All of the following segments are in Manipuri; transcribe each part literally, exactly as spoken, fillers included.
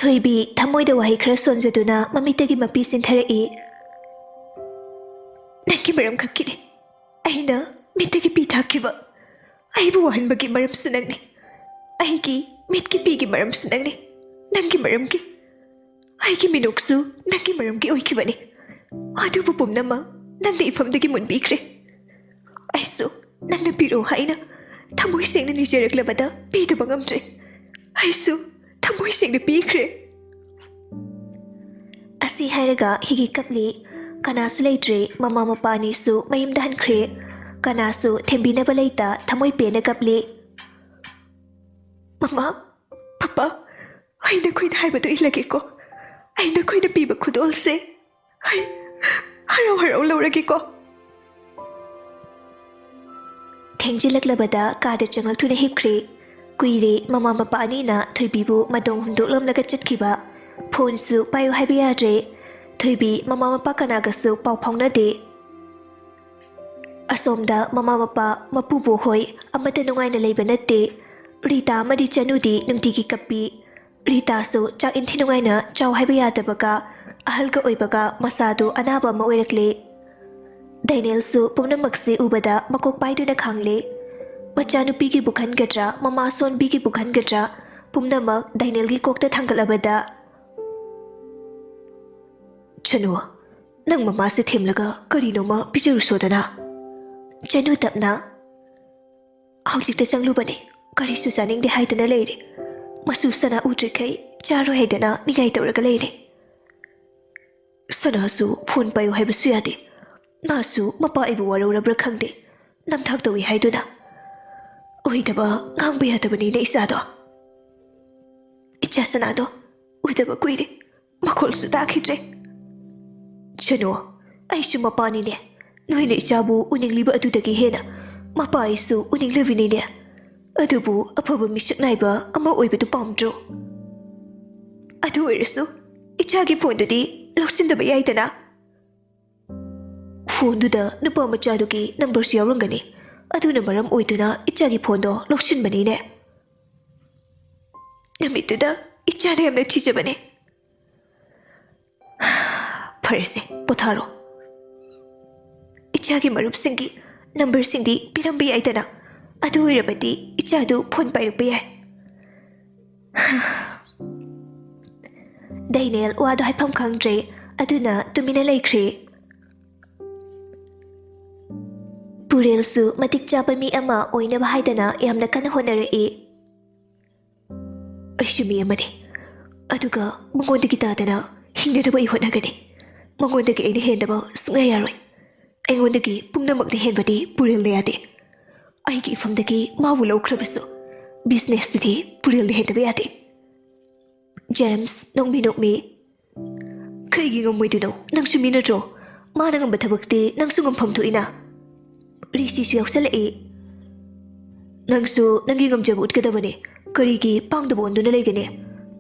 ꯊꯣꯏꯕꯤ ꯊꯃꯣꯏꯗ ꯋꯥꯍꯩ ꯈꯔ ꯁꯣꯟꯖꯗꯨꯅ ꯃꯃꯤꯠꯇꯒꯤ ꯃꯄꯤ ꯆꯤꯟꯊꯔꯛꯏ꯫ "ꯅꯪꯒꯤ ꯃꯔꯝ ꯈꯛꯀꯤꯅꯤ ꯑꯩꯅ ꯃꯤꯠꯇꯒꯤ ꯄꯤ ꯊꯥꯛꯈꯤꯕ꯫ ꯑꯩꯕꯨ ꯋꯥꯍꯟꯕꯒꯤ ꯃꯔꯝꯁꯨ ꯅꯪꯅꯤ꯫ ꯑꯩꯒꯤ ꯃꯤꯠꯀꯤ ꯄꯤꯒꯤ ꯃꯔꯝꯁꯨ ꯅꯪꯅꯤ꯫ ꯅꯪꯒꯤ ꯃꯔꯝꯒꯤ ꯑꯩꯒꯤ ꯃꯤꯅꯣꯛꯁꯨ ꯅꯪꯒꯤ ꯃꯔꯝꯒꯤ ꯑꯣꯏꯈꯤꯕꯅꯤ꯫ ꯑꯗꯨꯕꯨ ꯄꯨꯝꯅꯃꯛ ꯅꯪꯅ ꯏꯐꯝꯗꯒꯤ ꯃꯨꯟꯕꯤꯈ꯭ꯔꯦ꯫ ꯑꯩꯁꯨ ꯅꯪꯅ ꯄꯤꯔꯛꯎ ꯍꯥꯏꯅ ꯊꯃꯣꯏ ꯁꯦꯡꯅ ꯅꯤꯖꯔꯛꯂꯕꯗ ꯄꯤꯗꯕ ꯉꯝꯗ꯭ꯔꯦ꯫ ꯑꯩꯁꯨ ꯊꯃꯣꯏ ꯁꯦꯡꯅ ꯄꯤꯈ꯭ꯔꯦ꯫" ꯑꯁꯤ ꯍꯥꯏꯔꯒ ꯍꯤꯒꯤ ꯀꯞꯂꯤ꯫ ꯀꯅꯥꯁꯨ ꯂꯩꯇ꯭ꯔꯦ꯫ ꯃꯃꯥ ꯃꯄꯥ ꯑꯅꯤꯁꯨ ꯃꯌꯨꯝꯗ ꯍꯟꯈ꯭ꯔꯦ꯫ ꯀꯅꯥꯁꯨ ꯊꯦꯝꯕꯤꯅꯕ ꯂꯩꯇ ꯊꯃꯣꯏ ꯄꯦꯟꯅ ꯀꯞꯂꯤ꯫ "ꯃꯃꯥ, ꯄꯄꯥ, ꯑꯩ ꯅꯈꯣꯏꯅ ꯍꯥꯏꯕꯗꯨ ꯏꯜꯂꯒꯦꯀꯣ꯫ ꯑꯩ ꯅꯈꯣꯏꯅ ꯄꯤꯕ ꯈꯨꯗꯣꯜꯁꯦ ꯑꯩ ꯍꯔꯥꯎ ꯍꯔꯥꯎ ꯂꯧꯔꯒꯦꯀꯣ꯫" ꯊꯦꯡꯖꯤꯜꯂꯛꯂꯕꯗ ꯀꯥꯗ ꯆꯪꯂꯛꯇꯨꯅ ꯍꯤꯞꯈ꯭ꯔꯦ꯫ ꯀꯨꯏꯔꯦ ꯃꯃꯥ ꯃꯄꯥ ꯑꯅꯤꯅ ꯊꯣꯏꯕꯤꯕꯨ ꯃꯇꯣꯡ ꯍꯨꯟꯗꯣꯛꯂꯝꯂꯒ ꯆꯠꯈꯤꯕ꯫ ꯐꯣꯟꯁꯨ ꯄꯥꯏꯌꯨ ꯍꯥꯏꯕ ꯌꯥꯗ꯭ꯔꯦ꯫ ꯊꯣꯏꯕꯤ ꯃꯃꯥ ꯃꯄꯥ ꯀꯅꯥꯒꯁꯨ ꯄꯥꯎ ꯐꯥꯎꯅꯗꯦ꯫ ꯑꯁꯣꯝꯗ ꯃꯃꯥ ꯃꯄꯥ, ꯃꯄꯨꯕꯣꯛ ꯍꯣꯏ ꯑꯃꯠꯇ ꯅꯨꯡꯉꯥꯏꯅ ꯂꯩꯕ ꯅꯠꯇꯦ꯫ ꯔꯤꯇꯥ ꯑꯃꯗꯤ ꯆꯅꯨꯗꯤ ꯅꯨꯡꯇꯤꯒꯤ ꯀꯞꯄꯤ꯫ ꯔꯤꯇꯥꯁꯨ ꯆꯥꯛ ꯏꯟꯊꯤ ꯅꯨꯡꯉꯥꯏꯅ ꯆꯥꯎ ꯍꯥꯏꯕ ꯌꯥꯗꯕꯒ, ꯑꯍꯜꯒ ꯑꯣꯏꯕꯒ ꯃꯁꯥꯗꯨ ꯑꯅꯥꯕ ꯑꯃ ꯑꯣꯏꯔꯛꯂꯦ꯫ ꯗꯥꯏꯅꯦꯜꯁꯨ ꯄꯨꯝꯅꯃꯛꯁꯤ ꯎꯕꯗ ꯃꯀꯣꯛ ꯄꯥꯏꯗꯨꯅ ꯈꯥꯡꯂꯦ꯫ ꯃꯆꯥꯅꯨꯄꯤꯒꯤꯕꯨ ꯈꯟꯒꯗ꯭ꯔꯥ, ꯃꯃꯥ ꯁꯣꯟꯕꯤꯒꯤꯕꯨ ꯈꯟꯒꯗ꯭ꯔꯥ, ꯄꯨꯝꯅꯃꯛ ꯗꯥꯏꯅꯦꯜꯒꯤ ꯀꯣꯛꯇ ꯊꯥꯡꯒꯠꯂꯕꯗ, "ꯆꯅꯨ, ꯅꯪ ꯃꯃꯥꯁꯦ ꯊꯦꯝꯂꯒ ꯀꯔꯤꯅꯣꯃ ꯄꯤꯖꯔꯨꯁꯣꯗꯅ꯫" ꯆꯅꯨ ꯇꯞꯅ, "ꯍꯧꯖꯤꯛꯇ ꯆꯪꯂꯨꯕꯅꯦ, ꯀꯔꯤꯁꯨ ꯆꯥꯅꯤꯡꯗꯦ ꯍꯥꯏꯗꯅ ꯂꯩꯔꯦ꯫ ꯃꯆꯨ ꯁꯅꯥ ꯎꯗ꯭ꯔꯤꯈꯩ ꯆꯥꯔꯣꯏ ꯍꯥꯏꯗꯅ ꯅꯤꯡꯉꯥꯏ ꯇꯧꯔꯒ ꯂꯩꯔꯦ꯫ ꯁꯅꯥꯁꯨ ꯐꯣꯟ ꯄꯥꯏꯌꯨ ꯍꯥꯏꯕꯁꯨ ꯌꯥꯗꯦ꯫ ꯃꯥꯁꯨ ꯃꯄꯥ ꯑꯩꯕꯨ ꯋꯥꯔꯧꯔꯕ꯭ꯔꯥ ꯈꯪꯗꯦ, ꯅꯝꯊꯥꯛ ꯇꯧꯏ ꯍꯥꯏꯗꯨꯅ꯫ ꯑꯣꯏꯗꯕ ꯉꯥꯡꯕ ꯌꯥꯗꯕꯅꯤꯅꯦ ꯏꯆꯥꯗꯣ꯫ ꯏꯆꯥ ꯁꯅꯥꯗꯣ ꯎꯗꯕ ꯀꯨꯏꯔꯦ, ꯃꯈꯣꯜꯁꯨ ꯇꯥꯈꯤꯗ꯭ꯔꯦ꯫" "ꯆꯅꯨ, ꯑꯩꯁꯨ ꯃꯄꯥꯅꯤꯅꯦ꯫ ꯅꯣꯏꯅ ꯏꯆꯥꯕꯨ ꯎꯅꯤꯡꯂꯤꯕ ꯑꯗꯨꯗꯒꯤ ꯍꯦꯟꯅ ꯃꯄꯥ ꯑꯩꯁꯨ ꯎꯅꯤꯡꯂꯤꯕꯅꯤꯅꯦ꯫ ꯑꯗꯨꯕꯨ ꯑꯐꯕ ꯃꯤꯁꯛ ꯅꯥꯏꯕ ꯑꯃ ꯑꯣꯏꯕꯗꯨ ꯄꯥꯝꯗ꯭ꯔꯣ? ꯑꯗꯨ ꯑꯣꯏꯔꯁꯨ ꯏꯆꯥꯒꯤ ꯐꯣꯟꯗꯨꯗꯤ ꯂꯧꯁꯤꯟꯗꯕ ꯌꯥꯏꯗꯅ꯫" "ꯐꯣꯟꯗꯨꯗ ꯅꯨꯄꯥ ꯃꯆꯥꯗꯨꯒꯤ ꯅꯝꯕꯔꯁꯨ ꯌꯥꯎꯔꯝꯒꯅꯤ꯫ ꯑꯗꯨꯅ ꯃꯔꯝ ꯑꯣꯏꯗꯨꯅ ꯏꯆꯥꯒꯤ ꯐꯣꯟꯗꯣ ꯂꯧꯁꯤꯟꯕꯅꯤꯅꯦ꯫" "ꯅꯨꯃꯤꯠꯇꯨꯗ ꯏꯆꯥꯅ ꯌꯥꯝꯅ ꯊꯤꯖꯕꯅꯦ꯫ ꯐꯔꯦꯁꯦ, ꯄꯣꯊꯥꯔꯣ꯫ ꯏꯆꯥꯒꯤ ꯃꯔꯨꯞꯁꯤꯡꯒꯤ ꯅꯝꯕꯔꯁꯤꯡꯗꯤ ꯄꯤꯔꯝꯕ ꯌꯥꯏꯗꯅ, ꯑꯗꯨ ꯑꯣꯏꯔꯕꯗꯤ ꯏꯆꯥꯗꯨ ꯐꯣꯟ ꯄꯥꯏꯔꯛꯄ ꯌꯥꯏ꯫ ꯗꯥꯏꯅꯦꯜ ꯋꯥꯗꯣ ꯍꯥꯏꯐꯝ ꯈꯪꯗ꯭ꯔꯦ, ꯑꯗꯨꯅ ꯇꯨꯃꯤꯟꯅ ꯂꯩꯈ꯭ꯔꯦ꯫ ꯄꯨꯔꯦꯜꯁꯨ ꯃꯇꯤꯛ ꯆꯥꯕ ꯃꯤ ꯑꯃ ꯑꯣꯏꯅꯕ ꯍꯥꯏꯗꯅ ꯌꯥꯝꯅ ꯀꯟꯅ ꯍꯣꯠꯅꯔꯛꯏ꯫ ꯑꯩꯁꯨ ꯃꯤ ꯑꯃꯅꯤ, ꯑꯗꯨꯒ ꯃꯉꯣꯟꯗꯒꯤ ꯇꯥꯗꯅ ꯍꯤꯡꯅꯅꯕ ꯑꯩ ꯍꯣꯠꯅꯒꯅꯤ꯫ ꯃꯉꯣꯟꯗꯒꯤ ꯑꯩꯅ ꯍꯦꯟꯗꯕ ꯁꯨꯡꯌꯥ ꯌꯥꯔꯣꯏ꯫ ꯑꯩꯉꯣꯟꯗꯒꯤ ꯄꯨꯝꯅꯃꯛꯅ ꯍꯦꯟꯕꯗꯤ ꯄꯨꯔꯦꯜꯅ ꯌꯥꯗꯦ꯫ ꯑꯩꯒꯤ ꯏꯐꯝꯗꯒꯤ ꯃꯥꯕꯨ ꯂꯧꯈ꯭ꯔꯕꯁꯨ ꯕꯤꯖꯤꯅꯦꯁꯇꯗꯤ ꯄꯨꯔꯦꯜꯅ ꯍꯦꯟꯗꯕ ꯌꯥꯗꯦ꯫ ꯖꯦꯝꯁ, ꯅꯣꯛꯃꯤ ꯅꯣꯛꯃꯤ, ꯀꯩꯒꯤ ꯉꯝꯃꯣꯏꯗꯣꯏꯅꯣ? ꯅꯪꯁꯨ ꯃꯤ ꯅꯠꯇ꯭ꯔꯣ? ꯃꯥꯅ ꯉꯝꯕ ꯊꯕꯛꯇꯤ ꯅꯪꯁꯨ ꯉꯝꯐꯝ ꯊꯣꯛꯏꯅ꯫ ꯔꯤꯁꯤꯁꯨ ꯌꯥꯎꯁꯜꯂꯛꯏ꯫ ꯅꯪꯁꯨ ꯅꯪꯒꯤ ꯉꯝꯖꯕ ꯎꯠꯀꯗꯕꯅꯦ꯫ ꯀꯔꯤꯒꯤ ꯄꯥꯡꯗꯕ ꯑꯣꯟꯗꯨꯅ ꯂꯩꯒꯅꯤ?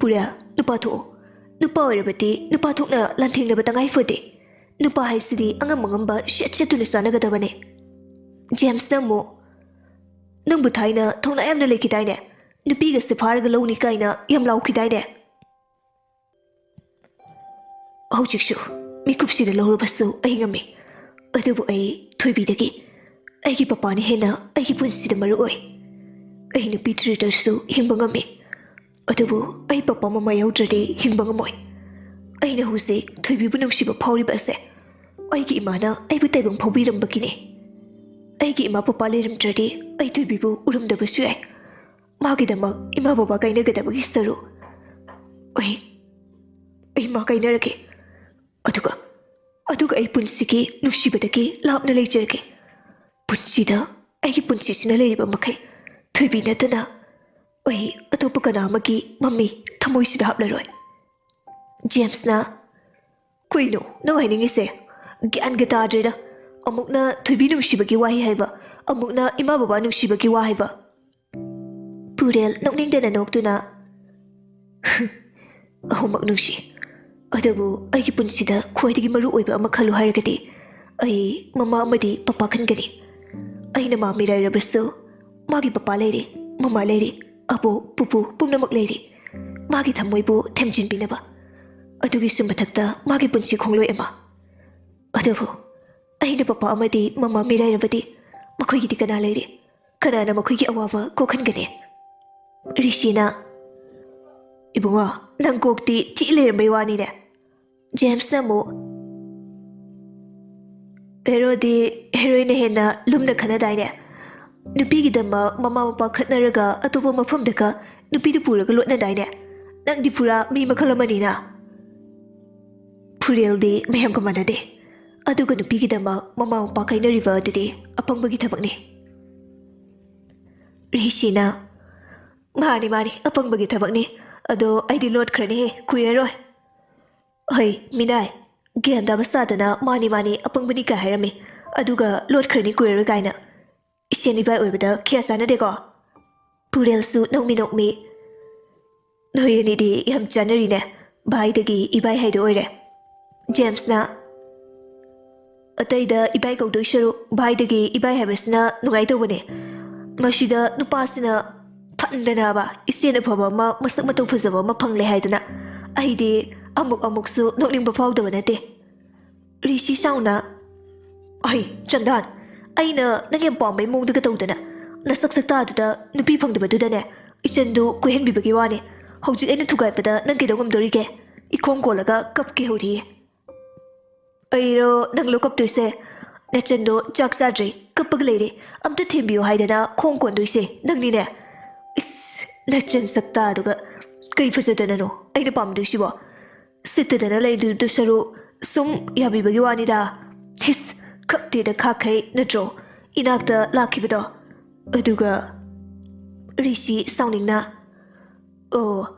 ꯄꯨꯔꯦꯜ, ꯅꯨꯄꯥ ꯊꯣꯛꯑꯣ꯫ ꯅꯨꯄꯥ ꯑꯣꯏꯔꯕꯗꯤ ꯅꯨꯄꯥ ꯊꯣꯛꯅ ꯂꯥꯟꯊꯦꯡꯅꯕ ꯇꯉꯥꯏ ꯐꯗꯦ꯫ ꯅꯨꯄꯥ ꯍꯥꯏꯁꯤꯗꯤ ꯑꯉꯝ ꯑꯉꯝꯕ ꯁꯦꯠ ꯁꯦꯠꯇꯨꯅ ꯆꯥꯅꯒꯗꯕꯅꯦ꯫ ꯖꯦꯝꯁꯅ ꯑꯃꯨꯛ, "ꯅꯪꯕꯨ ꯊꯥꯏꯅ ꯊꯧꯅꯥ ꯌꯥꯝꯅ ꯂꯩꯈꯤꯗꯥꯏꯅꯦ? ꯅꯨꯄꯤꯒꯁꯦ ꯐꯥꯔꯒ ꯂꯧꯅꯤ ꯀꯥꯏꯅ ꯌꯥꯝ ꯂꯥꯎꯈꯤꯗꯥꯏꯅꯦ?" ꯍꯧꯖꯤꯛꯁꯨ ꯃꯤꯀꯨꯞꯁꯤꯗ ꯂꯧꯔꯕꯁꯨ ꯑꯩ ꯉꯝꯃꯤ꯫ ꯑꯗꯨꯕꯨ ꯑꯩ ꯊꯣꯏꯕꯤꯗꯒꯤ ꯑꯩꯒꯤ ꯄꯄꯥꯅ ꯍꯦꯟꯅ ꯑꯩꯒꯤ ꯄꯨꯟꯁꯤꯗ ꯃꯔꯨ ꯑꯣꯏ꯫ ꯑꯩ ꯅꯨꯄꯤ ꯊꯤꯔꯨꯗ꯭ꯔꯁꯨ ꯍꯤꯡꯕ ꯉꯝꯃꯤ꯫ ꯑꯗꯨꯕꯨ ꯑꯩ ꯄꯄꯥ ꯃꯃꯥ ꯌꯥꯎꯗ꯭ꯔꯗꯤ ꯍꯤꯡꯕ ꯉꯝꯃꯣꯏ꯫ ꯑꯩꯅ ꯍꯧꯖꯤꯛ ꯊꯣꯏꯕꯤꯕꯨ ꯅꯨꯡꯁꯤꯕ ꯐꯥꯎꯔꯤꯕ ꯑꯁꯦ ꯑꯩꯒꯤ ꯏꯃꯥꯅ ꯑꯩꯕꯨ ꯇꯥꯏꯕꯪ ꯐꯥꯎꯕꯤꯔꯝꯕꯒꯤꯅꯤ꯫ ꯑꯩꯒꯤ ꯏꯃꯥ ꯄꯄꯥ ꯂꯩꯔꯝꯗ꯭ꯔꯗꯤ ꯑꯩ ꯊꯣꯏꯕꯤꯕꯨ ꯎꯔꯝꯗꯕꯁꯨ ꯌꯥꯏ꯫ ꯃꯥꯒꯤꯗꯃꯛ ꯏꯃꯥ ꯕꯕꯥ ꯀꯥꯏꯅꯒꯗꯕꯒꯤ ꯁꯔꯨꯛ ꯑꯩ, ꯑꯩ ꯃꯥ ꯀꯥꯏꯅꯔꯒꯦ꯫ ꯑꯗꯨꯒ, ꯑꯗꯨꯒ ꯑꯩ ꯄꯨꯟꯁꯤꯒꯤ ꯅꯨꯡꯁꯤꯕꯗꯒꯤ ꯂꯥꯞꯅ ꯂꯩꯖꯔꯒꯦ꯫ ꯄꯨꯟꯁꯤꯗ ꯑꯩꯒꯤ ꯄꯨꯟꯁꯤꯁꯤꯅ ꯂꯩꯔꯤꯕ ꯃꯈꯩ ꯊꯣꯏꯕꯤ ꯅꯠꯇꯅ ꯑꯩ ꯑꯇꯣꯞꯄ ꯀꯅꯥ ꯑꯃꯒꯤ ꯃꯃꯤ ꯊꯃꯣꯏꯁꯤꯗ ꯍꯥꯞꯂꯔꯣꯏ꯫ ꯖꯦꯝꯁꯅ, "ꯀꯩꯅꯣ ꯅꯪ ꯍꯥꯏꯅꯤꯡꯉꯤꯁꯦ? ꯒ꯭ꯌꯥꯟꯒ ꯇꯥꯗ꯭ꯔꯦꯗ꯫ ꯑꯃꯨꯛꯅ ꯊꯣꯏꯕꯤ ꯅꯨꯡꯁꯤꯕꯒꯤ ꯋꯥꯍꯩ ꯍꯥꯏꯕ, ꯑꯃꯨꯛꯅ ꯏꯃꯥ ꯕꯕꯥ ꯅꯨꯡꯁꯤꯕꯒꯤ ꯋꯥ ꯍꯥꯏꯕ?" ꯄꯨꯔꯦꯜ ꯅꯣꯛꯅꯤꯡꯗꯅ ꯅꯣꯛꯇꯨꯅ, "ꯑꯍꯨꯝꯃꯛ ꯅꯨꯡꯁꯤ꯫ ꯑꯗꯨꯕꯨ ꯑꯩꯒꯤ ꯄꯨꯟꯁꯤꯗ ꯈ꯭ꯋꯥꯏꯗꯒꯤ ꯃꯔꯨ ꯑꯣꯏꯕ ꯑꯃ ꯈꯜꯂꯨ ꯍꯥꯏꯔꯒꯗꯤ ꯑꯩ ꯃꯃꯥ ꯑꯃꯗꯤ ꯄꯄꯥ ꯈꯟꯒꯅꯤ꯫ ꯑꯩꯅ ꯃꯥ ꯃꯤꯔꯥꯏꯔꯕꯁꯨ ꯃꯥꯒꯤ ꯄꯄꯥ ꯂꯩꯔꯤ, ꯃꯃꯥ ꯂꯩꯔꯤ, ꯑꯕꯣꯛ, ꯄꯨꯄꯨ ꯄꯨꯝꯅꯃꯛ ꯂꯩꯔꯤ꯫ ꯃꯥꯒꯤ ꯊꯃꯣꯏꯕꯨ ꯊꯦꯝꯖꯤꯟꯕꯤꯅꯕ꯫ ꯑꯗꯨꯒꯤꯁꯨ ꯃꯊꯛꯇ ꯃꯥꯒꯤ ꯄꯨꯟꯁꯤ ꯈꯣꯡꯂꯣꯏ ꯑꯃ꯫ ꯑꯗꯨꯕꯨ ꯑꯩꯅ ꯄꯄꯥ ꯑꯃꯗꯤ ꯃꯃꯥ ꯃꯤꯔꯥꯏꯔꯕꯗꯤ ꯃꯈꯣꯏꯒꯤꯗꯤ ꯀꯅꯥ ꯂꯩꯔꯤ? ꯀꯅꯥꯅ ꯃꯈꯣꯏꯒꯤ ꯑꯋꯥꯕ ꯀꯣꯛꯍꯟꯒꯅꯤ? ꯔꯤꯁꯤꯅ, "ꯏꯕꯨꯡꯉꯣ, ꯅꯪ ꯀꯣꯛꯇꯤ ꯆꯤꯛꯏ ꯂꯩꯔꯝꯕꯩ ꯋꯥꯅꯤꯅꯦ꯫" ꯖꯦꯝꯁꯅ ꯑꯃꯨꯛ, "ꯍꯦꯔꯣꯗꯤ ꯍꯦꯔꯣꯏꯟꯅ ꯍꯦꯟꯅ ꯂꯨꯝꯅ ꯈꯟꯅꯗꯥꯏꯅꯦ? ꯅꯨꯄꯤꯒꯤꯗꯃꯛ ꯃꯃꯥ ꯃꯄꯥ ꯈꯠꯅꯔꯒ ꯑꯇꯣꯞꯄ ꯃꯐꯝꯗꯒ ꯅꯨꯄꯤꯗꯨ ꯄꯨꯔꯒ ꯂꯣꯠꯅꯗꯥꯏꯅꯦ? ꯅꯪꯗꯤ ꯄꯨꯔꯥ ꯃꯤ ꯃꯈꯜ ꯑꯃꯅꯤꯅ꯫" ꯐꯨꯔꯦꯜꯗꯤ ꯃꯌꯥꯝꯒ ꯃꯥꯟꯅꯗꯦ꯫ ꯑꯗꯨꯒ ꯅꯨꯄꯤꯒꯤꯗꯃꯛ ꯃꯃꯥ ꯃꯄꯥ ꯀꯥꯏꯅꯔꯤꯕ ꯑꯗꯨꯗꯤ ꯑꯄꯪꯕꯒꯤ ꯊꯕꯛꯅꯤ꯫ ꯔꯤꯁꯤꯅ, "ꯃꯥꯅꯤ, ꯃꯥꯅꯤ, ꯑꯄꯪꯕꯒꯤ ꯊꯕꯛꯅꯤ꯫ ꯑꯗꯣ ꯑꯩꯗꯤ ꯂꯣꯠꯈ꯭ꯔꯅꯤꯍꯦ, ꯀꯨꯏꯔꯔꯣꯏ꯫" "ꯍꯩ, ꯃꯤꯅꯥꯏ, ꯒ꯭ꯌꯥꯟ ꯇꯥꯕ ꯁꯥꯗꯅ ꯃꯥꯅꯤ, ꯃꯥꯅꯤ, ꯑꯄꯪꯕꯅꯤ ꯀꯥꯏ ꯍꯥꯏꯔꯝꯃꯤ꯫ ꯑꯗꯨꯒ ꯂꯣꯠꯈ꯭ꯔꯅꯤ ꯀꯨꯏꯔꯔꯣꯏ ꯀꯥꯏꯅ꯫ ꯏꯁꯦꯟ ꯏꯕꯥꯏ ꯑꯣꯏꯕꯗ ꯈꯤꯌꯥ ꯆꯥꯟꯅꯗꯦꯀꯣ?" ꯄꯨꯔꯦꯜꯁꯨ ꯅꯣꯛꯃꯤ ꯅꯣꯛꯃꯤ, "ꯅꯣꯏ ꯑꯅꯤꯗꯤ ꯌꯥꯝ ꯆꯥꯟꯅꯔꯤꯅꯦ, ꯚꯥꯏꯗꯒꯤ ꯏꯕꯥꯏ ꯍꯥꯏꯗꯣ ꯑꯣꯏꯔꯦ꯫" ꯖꯦꯝꯁꯅ, "ꯑꯇꯩꯗ ꯏꯕꯥꯏ ꯀꯧꯗꯣꯏ ꯁꯔꯨꯛ ꯚꯥꯏꯗꯒꯤ ꯏꯕꯥꯏ ꯍꯥꯏꯕꯁꯤꯅ ꯅꯨꯡꯉꯥꯏꯇꯧꯕꯅꯦ꯫ ꯃꯁꯤꯗ ꯅꯨꯄꯥꯁꯤꯅ ꯐꯟꯗꯅꯕ ꯏꯆꯦꯅ ꯐꯕ ꯑꯃ, ꯃꯁꯛ ꯃꯇꯧ ꯐꯖꯕ ꯑꯃ ꯐꯪꯂꯦ ꯍꯥꯏꯗꯅ ꯑꯩꯗꯤ ꯑꯃꯨꯛ ꯑꯃꯨꯛꯁꯨ ꯅꯣꯛꯅꯤꯡꯕ ꯐꯥꯎꯗꯕ ꯅꯠꯇꯦ꯫" ꯔꯤꯁꯤ ꯁꯥꯎꯅ, "ꯑꯩ, ꯆꯟꯗꯥꯟ, ꯑꯩꯅ ꯅꯪ ꯌꯥꯝ ꯄꯥꯝꯕꯩ ꯃꯑꯣꯡꯗꯒ ꯇꯧꯗꯅ, ꯅꯁꯛ ꯁꯛꯇꯥꯗꯨꯗ ꯅꯨꯄꯤ ꯐꯪꯗꯕꯗꯨꯗꯅꯦ ꯏꯆꯟꯗꯨ ꯀꯣꯏꯍꯟꯕꯤꯕꯒꯤ ꯋꯥꯅꯤ꯫ ꯍꯧꯖꯤꯛ ꯑꯩꯅ ꯊꯨꯒꯥꯏꯕꯗ ꯅꯪ ꯀꯩꯗꯧ ꯉꯝꯗꯣꯔꯤꯒꯦ? ꯏꯈꯣꯡ ꯀꯣꯜꯂꯒ ꯀꯞꯀꯦ ꯍꯧꯔꯤꯌꯦ꯫" "ꯑꯩꯔꯣ ꯅꯪꯂꯣ ꯀꯞꯇꯣꯏꯁꯦ? ꯅꯆꯟꯗꯣ ꯆꯥꯛ ꯆꯥꯗ꯭ꯔꯤ, ꯀꯞꯄꯒ ꯂꯩꯔꯦ, ꯑꯝꯇ ꯊꯦꯝꯕꯤꯌꯨ ꯍꯥꯏꯗꯅ ꯈꯣꯡ ꯀꯣꯟꯗꯣꯏꯁꯦ ꯅꯪꯅꯤꯅꯦ꯫ ꯏꯁ, ꯅꯆꯟ ꯁꯛꯇꯥꯗꯨꯒ ꯀꯩ ꯐꯖꯗꯅꯅꯣ ꯑꯩꯅ ꯄꯥꯝꯗꯣꯏꯁꯤꯕꯣ? ꯁꯤꯠꯇꯗꯅ ꯂꯩꯗꯨ ꯁꯔꯨꯛ ꯁꯨꯝ ꯌꯥꯕꯤꯕꯒꯤ ꯋꯥꯅꯤꯗ꯫" ꯍꯤꯁ, ꯈꯞꯇꯦꯗ ꯈꯥꯈꯩ ꯅꯠꯇ꯭ꯔꯣ ꯏꯅꯥꯛꯇ ꯂꯥꯛꯈꯤꯕꯗꯣ? ꯑꯗꯨꯒ ꯔꯤꯁꯤ ꯁꯥꯎꯅꯤꯡꯅ, "ꯑꯣ,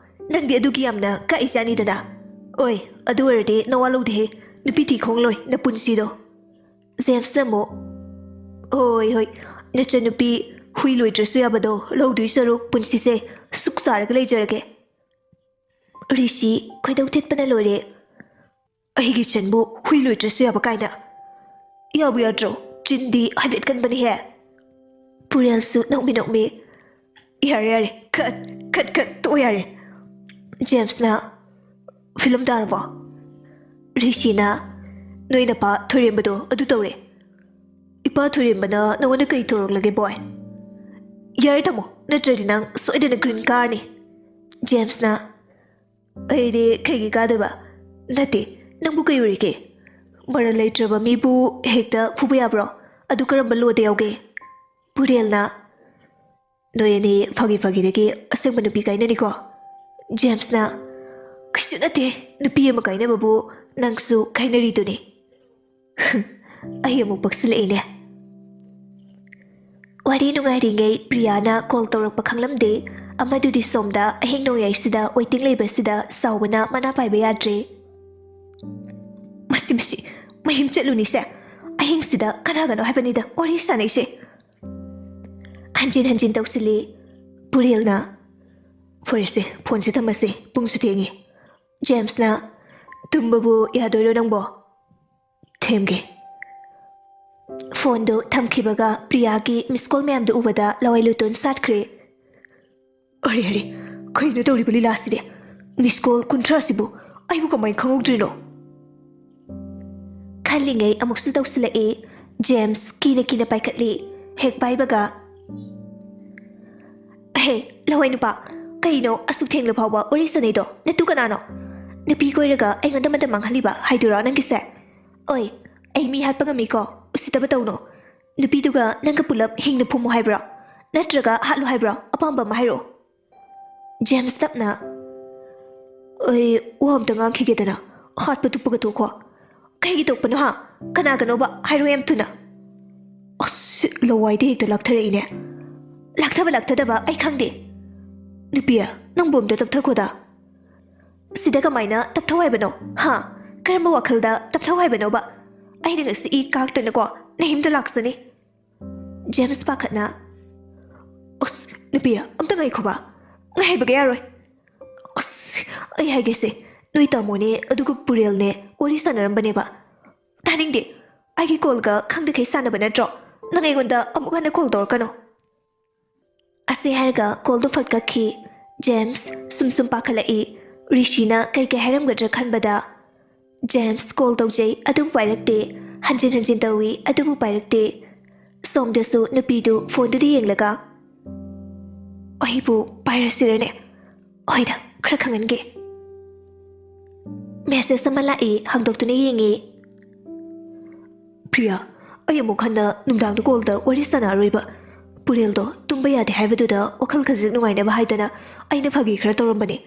ꯅꯪꯗꯤ ꯑꯗꯨꯒꯤ ꯌꯥꯝꯅ ꯀꯛꯏ ꯆꯥꯅꯤꯗꯅ꯫ ꯑꯣꯏ, ꯑꯗꯨ ꯑꯣꯏꯔꯗꯤ ꯅꯋꯥ ꯂꯧꯗꯦꯍꯦ, ꯅꯨꯄꯤ ꯊꯤ ꯈꯣꯡꯂꯣꯏ ꯅꯄꯨꯟꯁꯤꯗꯣ꯫" ꯖꯦꯝꯁꯅ ꯑꯃꯨꯛ, "ꯍꯣꯏ, ꯍꯣꯏ, ꯅꯆꯟꯅꯨꯄꯤ ꯍꯨꯏ ꯂꯣꯏꯗ꯭ꯔꯁꯨ ꯌꯥꯕꯗꯣ ꯂꯧꯗꯣꯏ ꯁꯔꯨꯛ ꯄꯨꯟꯁꯤꯁꯦ ꯁꯨꯛ ꯆꯥꯔꯒ ꯂꯩꯖꯔꯒꯦ꯫" ꯔꯤꯁꯤ ꯈꯣꯏꯗꯧ ꯊꯤꯠꯄꯅ ꯂꯣꯏꯔꯦ꯫ "ꯑꯩꯒꯤ ꯏꯆꯟꯕꯨ ꯍꯨꯏ ꯂꯣꯏꯗ꯭ꯔꯁꯨ ꯌꯥꯕ ꯀꯥꯏꯅ꯫ ꯌꯥꯕꯨ ꯌꯥꯗ꯭ꯔꯣ? ꯆꯤꯟꯗꯤ ꯍꯥꯏꯐꯦꯠ ꯀꯟꯕꯅꯤꯍꯦ꯫" ꯄꯨꯔꯦꯜꯁꯨ ꯅꯣꯛꯃꯤ ꯅꯣꯛꯃꯤ, "ꯌꯥꯔꯦ, ꯌꯥꯔꯦ, ꯈꯠ, ꯈꯠ, ꯈꯠ, ꯇꯣꯛꯑꯣ ꯌꯥꯔꯦ꯫" ꯖꯦꯝꯁꯅ, "ꯐꯤꯂꯝ ꯇꯥꯔꯕꯣ?" ꯔꯤꯁꯤꯅ, "ꯅꯣꯏ ꯅꯄꯥ ꯊꯣꯏꯔꯦꯝꯕꯗꯣ ꯑꯗꯨ ꯇꯧꯔꯦ꯫ ꯏꯄꯥ ꯊꯣꯏꯔꯦꯝꯕꯅ ꯅꯉꯣꯟꯗ ꯀꯩ ꯇꯧꯔꯛꯂꯒꯦ, ꯕꯣꯏ? ꯌꯥꯔꯦ ꯊꯝꯃꯣ, ꯅꯠꯇ꯭ꯔꯗꯤ ꯅꯪ ꯁꯣꯏꯗꯅ ꯒ꯭ꯔꯤꯟ ꯀꯥꯔꯅꯤ꯫" ꯖꯦꯝꯁꯅ, "ꯑꯩꯗꯤ ꯀꯩꯒꯤ ꯀꯥꯗꯣꯏꯕ? ꯅꯠꯇꯦ, ꯅꯪꯕꯨ ꯀꯩ ꯑꯣꯏꯔꯤꯒꯦ? ꯃꯔꯜ ꯂꯩꯇ꯭ꯔꯕ ꯃꯤꯕꯨ ꯍꯦꯛꯇ ꯐꯨꯕ ꯌꯥꯕ꯭ꯔꯣ? ꯑꯗꯨ ꯀꯔꯝꯕ ꯂꯣꯗ ꯌꯥꯎꯒꯦ?" ꯄꯨꯔꯦꯜꯅ, "ꯅꯣꯏ ꯑꯅꯤ ꯐꯥꯒꯤ ꯐꯥꯒꯤꯗꯒꯤ ꯑꯁꯦꯡꯕ ꯅꯨꯄꯤ ꯀꯥꯏꯅꯅꯤꯀꯣ?" ꯖꯦꯝꯁꯅ, "ꯀꯩꯁꯨ ꯅꯠꯇꯦ, ꯅꯨꯄꯤ ꯑꯃ ꯀꯥꯏꯅꯕꯕꯨ ꯅꯪꯁꯨ ꯀꯥꯏꯅꯔꯤꯗꯨꯅꯤ꯫" ꯑꯩ ꯑꯃꯨꯛ ꯄꯛꯁꯤꯜꯂꯛꯏꯅꯦ꯫ ꯋꯥꯔꯤ ꯅꯨꯡꯉꯥꯏꯔꯤꯉꯩ ꯄ꯭ꯔꯤꯌꯥꯅ ꯀꯣꯜ ꯇꯧꯔꯛꯄ ꯈꯪꯂꯝꯗꯦ꯫ ꯑꯃꯗꯨꯗꯤ ꯁꯣꯝꯗ ꯑꯍꯤꯡ ꯅꯣꯡꯌꯥꯏꯁꯤꯗ ꯋꯦꯇꯤꯡ ꯂꯩꯕꯁꯤꯗ ꯁꯥꯎꯕꯅ ꯃꯅꯥ ꯄꯥꯏꯕ ꯌꯥꯗ꯭ꯔꯦ꯫ "ꯃꯁꯤ, ꯃꯁꯤ, ꯃꯌꯨꯝ ꯆꯠꯂꯨꯅꯤꯁꯦ꯫ ꯑꯍꯤꯡꯁꯤꯗ ꯀꯅꯥꯒꯅꯣ ꯍꯥꯏꯕꯅꯤꯗ ꯋꯥꯔꯤ ꯁꯥꯟꯅꯩꯁꯦ꯫" ꯍꯟꯖꯤꯟ ꯍꯟꯖꯤꯟ ꯇꯧꯁꯤꯜꯂꯤ꯫ ꯄꯨꯔꯦꯜꯅ, "ꯐꯔꯦꯁꯦ, ꯐꯣꯟꯁꯦ ꯊꯝꯃꯁꯦ, ꯄꯨꯡꯁꯨ ꯊꯦꯡꯉꯤ꯫" ꯖꯦꯝꯁꯅ, "ꯇꯨꯝꯕꯕꯨ ꯌꯥꯗꯣꯏꯔꯣ ꯅꯪꯕꯣ?" "ꯊꯦꯝꯒꯦ꯫" ꯐꯣꯟꯗꯨ ꯊꯝꯈꯤꯕꯒ ꯄ꯭ꯔꯤꯌꯥꯒꯤ ꯃꯤꯁ ꯀꯣꯜ ꯃꯌꯥꯝꯗꯨ ꯎꯕꯗ ꯂꯋꯥꯏ ꯂꯨꯇꯣꯟ ꯁꯥꯠꯈ꯭ꯔꯦ꯫ "ꯑꯔꯦ, ꯑꯔꯦ, ꯀꯩꯅꯣ ꯇꯧꯔꯤꯕ ꯂꯤꯂꯥꯁꯤꯗꯤ? ꯃꯤꯁ ꯀꯣꯜ ꯀꯨꯟꯊ꯭ꯔꯥꯁꯤꯕꯨ ꯑꯩꯕꯨ ꯀꯃꯥꯏꯅ ꯈꯪꯍꯧꯗ꯭ꯔꯤꯅꯣ?" ꯈꯜꯂꯤꯉꯩ ꯑꯃꯨꯛꯁꯨ ꯇꯧꯁꯤꯜꯂꯛꯏ꯫ ꯖꯦꯝꯁ ꯀꯤꯅ ꯀꯤꯅ ꯄꯥꯏꯈꯠꯂꯤ꯫ ꯍꯦꯛ ꯄꯥꯏꯕꯒ, "ꯑꯍꯦ, ꯂꯋꯥꯏ ꯅꯨꯄꯥ, ꯀꯩꯅꯣ ꯑꯁꯨꯛ ꯊꯦꯡꯂ ꯐꯥꯎꯕ ꯋꯥꯔꯤ ꯁꯥꯟꯅꯩꯗꯣ? ꯅꯇꯨ ꯀꯅꯥꯅꯣ? ꯅꯨꯄꯤ ꯀꯣꯏꯔꯒ ꯑꯩꯉꯣꯟꯗ ꯃꯇꯝ ꯃꯥꯡꯍꯜꯂꯤꯕ ꯍꯥꯏꯗꯨꯔꯣ ꯅꯪꯒꯤꯁꯦ? ꯑꯣꯏ, ꯑꯩ ꯃꯤ ꯍꯥꯠꯄ ꯉꯝꯃꯤꯀꯣ, ꯎꯁꯤꯠꯇꯕ ꯇꯧꯅꯨ꯫ ꯅꯨꯄꯤꯗꯨꯒ ꯅꯪꯒ ꯄꯨꯂꯞ ꯍꯤꯡꯅ ꯐꯨꯝꯃꯨ ꯍꯥꯏꯕ꯭ꯔꯣ? ꯅꯠꯇ꯭ꯔꯒ ꯍꯥꯠꯂꯨ ꯍꯥꯏꯕ꯭ꯔꯣ? ꯑꯄꯥꯝꯕ ꯑꯃ ꯍꯥꯏꯔꯛꯑꯣ꯫" ꯖꯦꯝꯁ ꯇꯞꯅ, "ꯑꯩ ꯋꯥ ꯑꯝꯇ ꯉꯥꯡꯈꯤꯒꯦꯗꯅ, ꯍꯥꯠꯄ ꯇꯨꯞꯄꯒ ꯇꯣꯛꯈꯣ꯫" "ꯀꯩꯒꯤ ꯇꯣꯛꯄꯅꯣ ꯍꯥ? ꯀꯅꯥꯒꯅꯣꯕ? ꯍꯥꯏꯔꯣ ꯌꯥꯝ ꯊꯨꯅ꯫" ꯑꯁ, ꯂꯋꯥꯏꯗ ꯍꯦꯛꯇ ꯂꯥꯛꯊꯔꯛꯏꯅꯦ꯫ ꯂꯥꯛꯊꯕ ꯂꯥꯛꯊꯗꯕ ꯑꯩ ꯈꯪꯗꯦ꯫ "ꯅꯨꯄꯤ, ꯅꯪꯕꯨ ꯑꯝꯇ ꯇꯞꯊꯈꯣꯗ꯫" "ꯁꯤꯗ ꯀꯃꯥꯏꯅ ꯇꯞꯊꯧ ꯍꯥꯏꯕꯅꯣ? ꯍꯥ? ꯀꯔꯝꯕ ꯋꯥꯈꯜꯗ ꯇꯞꯊꯧ ꯍꯥꯏꯕꯅꯣꯕ? ꯑꯩꯅ ꯉꯁꯤ ꯏ ꯀꯥꯛꯇꯅꯀꯣ ꯅꯌꯨꯝꯗ ꯂꯥꯛꯆꯅꯤ꯫" ꯖꯦꯝꯁ ꯄꯥꯈꯠꯅ, "ꯑꯁ, ꯅꯨꯄꯤ, ꯑꯝꯇ ꯉꯥꯏꯈꯣꯕ꯫ ꯉꯥꯏꯕꯒ ꯌꯥꯔꯣꯏ꯫ ꯑꯁ, ꯑꯩ ꯍꯥꯏꯒꯦꯁꯦ, ꯅꯣꯏ ꯇꯥꯃꯣꯅꯦ ꯑꯗꯨꯒ ꯄꯨꯔꯦꯜꯅꯦ ꯋꯥꯔꯤ ꯁꯥꯟꯅꯔꯝꯕꯅꯦꯕ꯫" "ꯇꯥꯅꯤꯡꯗꯦ꯫ ꯑꯩꯒꯤ ꯀꯣꯜꯒ ꯈꯪꯗꯈꯩ ꯁꯥꯟꯅꯕ ꯅꯠꯇ꯭ꯔꯣ? ꯅꯪ ꯑꯩꯉꯣꯟꯗ ꯑꯃꯨꯛ ꯍꯟꯅ ꯀꯣꯜ ꯇꯧꯔꯛꯀꯅꯨ꯫" ꯑꯁꯤ ꯍꯥꯏꯔꯒ ꯀꯣꯜꯗꯨ ꯐꯠ ꯀꯛꯈꯤ꯫ ꯖꯦꯝꯁ ꯁꯨꯝ ꯁꯨꯝ ꯄꯥꯈꯠꯂꯛꯏ꯫ ꯔꯤꯁꯤꯅ ꯀꯩ ꯀꯩ ꯍꯥꯏꯔꯝꯒꯗ꯭ꯔꯥ ꯈꯟꯕꯗ, ꯖꯦꯝꯁ ꯀꯣꯜ ꯇꯧꯖꯩ, ꯑꯗꯨꯕꯨ ꯄꯥꯏꯔꯛꯇꯦ꯫ ꯍꯟꯖꯤꯟ ꯍꯟꯖꯤꯟ ꯇꯧꯏ, ꯑꯗꯨꯕꯨ ꯄꯥꯏꯔꯛꯇꯦ꯫ ꯁꯣꯝꯗꯁꯨ ꯅꯨꯄꯤꯗꯨ ꯐꯣꯟꯗꯨꯗ ꯌꯦꯡꯂꯒ, "ꯑꯩꯕꯨ ꯄꯥꯏꯔꯁꯤꯔꯅꯦ? ꯍꯣꯏꯗ, ꯈꯔ ꯈꯪꯍꯟꯒꯦ꯫" ꯃꯦꯁꯦꯖ ꯑꯃ ꯂꯥꯛꯏ, ꯍꯥꯡꯗꯣꯛꯇꯨꯅ ꯌꯦꯡꯉꯤ꯫ "ꯄ꯭ꯔꯤꯌꯥ, ꯑꯩ ꯑꯃꯨꯛ ꯍꯟꯅ ꯅꯨꯡꯗꯥꯡꯗ ꯀꯣꯜꯗ ꯋꯥꯔꯤ ꯁꯥꯟꯅꯔꯣꯏꯕ꯫ ꯄꯨꯔꯦꯜꯗꯣ ꯇꯨꯝꯕ ꯌꯥꯗꯦ ꯍꯥꯏꯕꯗꯨꯗ ꯋꯥꯈꯜ ꯈꯖꯤꯛ ꯅꯨꯡꯉꯥꯏꯅꯕ ꯍꯥꯏꯗꯅ ꯑꯩꯅ ꯐꯥꯒꯤ ꯈꯔ ꯇꯧꯔꯝꯕꯅꯤ꯫